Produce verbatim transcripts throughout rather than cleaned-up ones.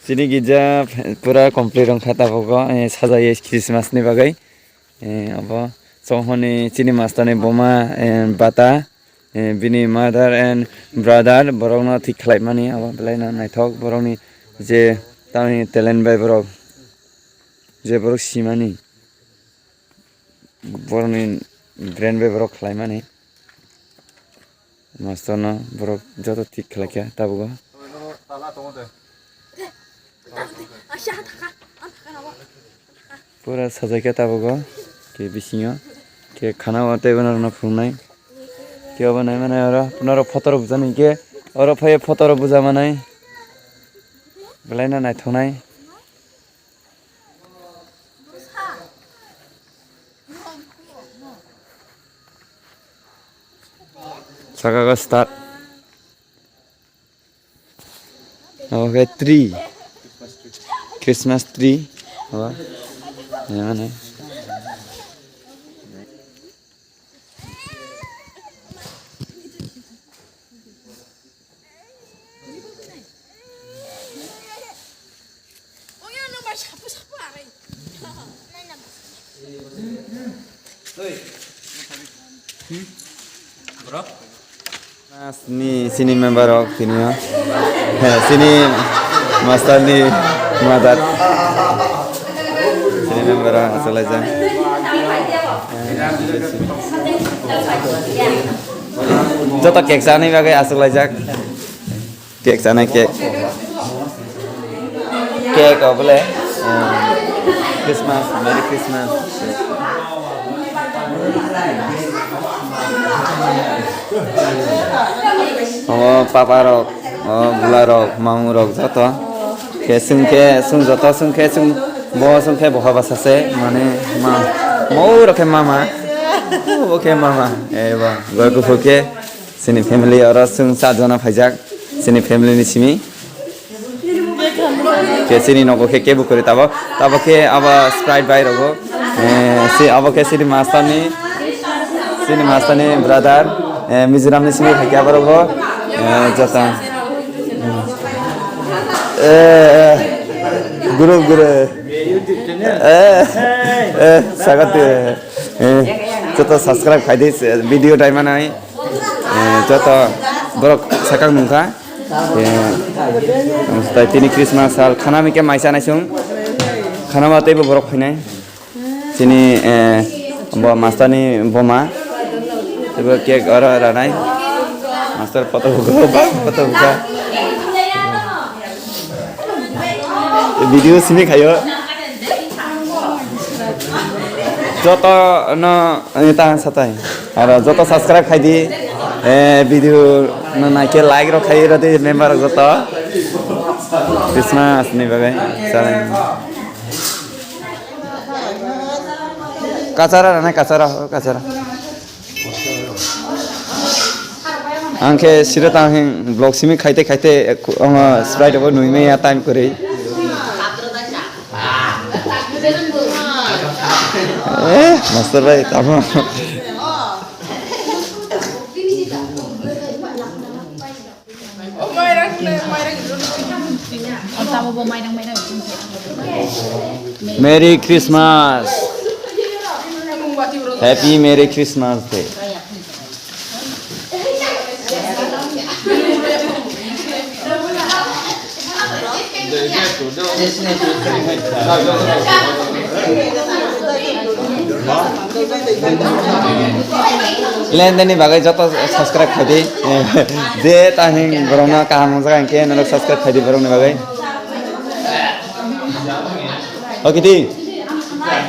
Chini gija pura complete wngkha tabukgo, eh, sajaiye Christmas ni bagwi. Eh, abo chonghorni chini master ni buma, eh, bata, eh, bini mother and brother borokno thik khlaimani, abo belaino naithok borokni je tamni talent bai borok, je borok simani, borokni brain bai borok khlaimani. Master no borok joto thik khlaikha tabukgo. Pura sajaikha tabukgo. Khe bisingo khe khana o tei bono rwna phunuknai. Khe obo nai manai oro norok photo rok bujani khe oro phai photo rok buja manai. Belai no naithoknai. Saka go start. Oke, tree. Christmas tree. Apa? Yang mana? Ni sini member rok tini o. He, sini master ni mother. Sini member rok aswk laijak. Joto cake chani bagwi aswk laijak. Cake chana cake. Cake obole. Christmas, Merry Christmas. Omo papa rok, o bwla rok, mamu rok joto. Khe sung khe sung joto sung khe sung bo sung khe boha basa se mane ma mo rok khe mama. Bo khe mama. Eba goi kuphur khe. Chini family oro chwng char jona phaijak, chini family ni simi. Khe chini nogo khe kebo kwrwi tabo, tabo khe abo Sprite bai rogo. Eh, si abo khe chini master ni, chini master ni brother, eh, Mizoram ni simi phaikhe abo rogo. Eh, jota. Eh, eh, guru, guru. Eh, eh, sagat, eh, joto subscribe khaidi, video dai manai. Eh, joto borok sakang nungkha. Eh, tai tini Christmas sal khana mikhe mai chanai chwng. Khana ma teibo borok phainai. Chini, eh, bo master ni boma. Teibo cake oro ranai. Master photo bugo, bang photo bugo. Video simi khayo. Joto no, eh, ta satai. Aro joto subscribe khaidi. Eh, video no naikhe like rok khai rodi member rok joto. Christmas ni bagwi. Salam. Kachara rana kachara, kachara. Ang khe siro tang hing vlog simi khaite khaite, eh, ku-, ang Sprite bo nui maya time kwrwi. Eh, master bai, tamo. Merry Christmas. Happy Merry Christmas Day. Lendeni bagwi joto subscribe khaidi. Je tahing borokno kaham wngjakha hinkhe norok subscribe khaidi borokni bagwi. O kiti.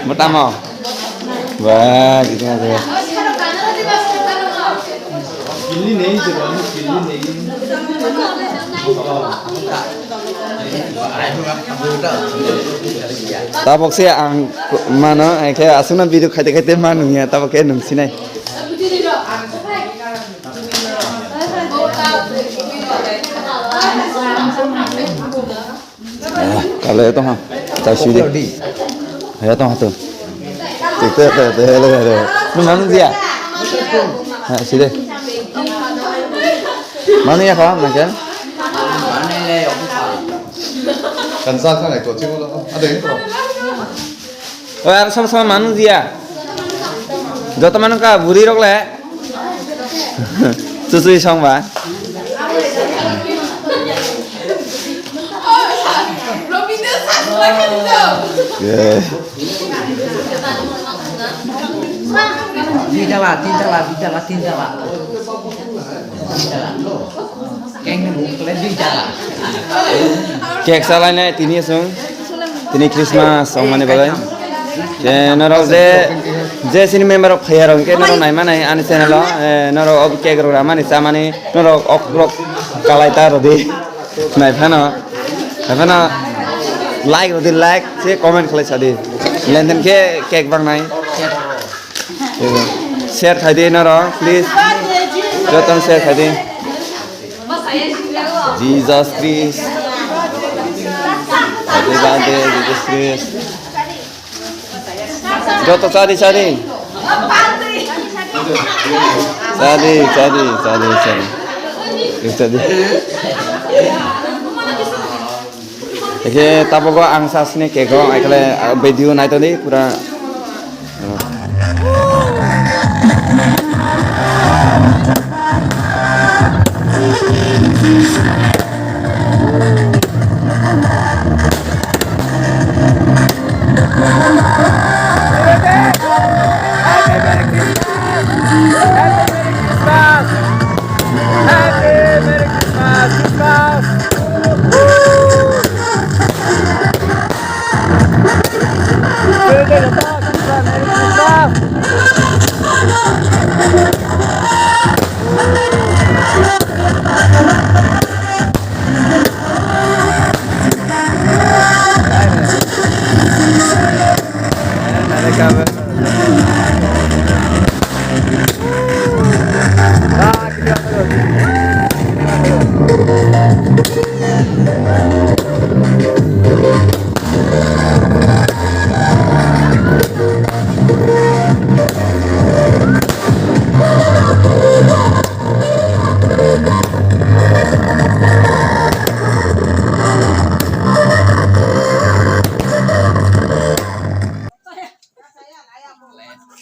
Motamo. Ba, kiti na. Tabok se ang mano, khe aswkno video khaite khaite ma nungya, tabok khe nungsinai. Kale to ha, chai sidi. He to ha to. Tik te te te hele hele. Nung manu dia. Ha, sidi. Manu ya kha, nang khe? Kan sa sa nai to chibo lo. Ada yang pro. Oi, ar sob sob manu dia. Joto manu ka buri rok le. Susui song ba. Yeah. Di jala, di jala, di jala, di jala. Cake salainai tini aswng. Tini Christmas wngmani bagwi. Je norok je, je chini member rok phaiya rok hwnkhe norok naima nai ani channel o. Eh, norok o cake rok ramani chamani norok ok rok kalai ta rwdi. Nai phano. Nai phano like rwdi, like se comment khlai sadi. Lenden khe cake bangnai. Share khai di norok, please. Jotono share khai di. Jesus Christ. Happy birthday, Jesus Christ. Joto chadi, chadi. Chadi, chadi, chadi, chadi. Chadi. Eke tabogo ang sasni kego, ekle, ah, video naitodi pura.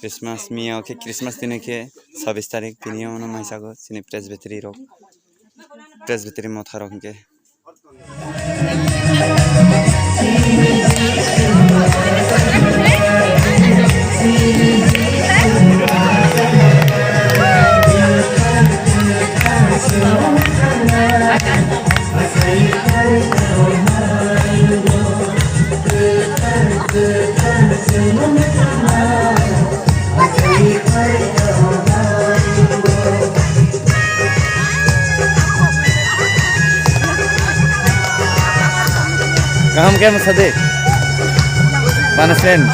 Christmas miya khe Christmas tini khe sabis tarik tini ono maisago chini Presbytery rok, Presbytery motha rok hinkhe. Kaham khe mwsadi? Punishment.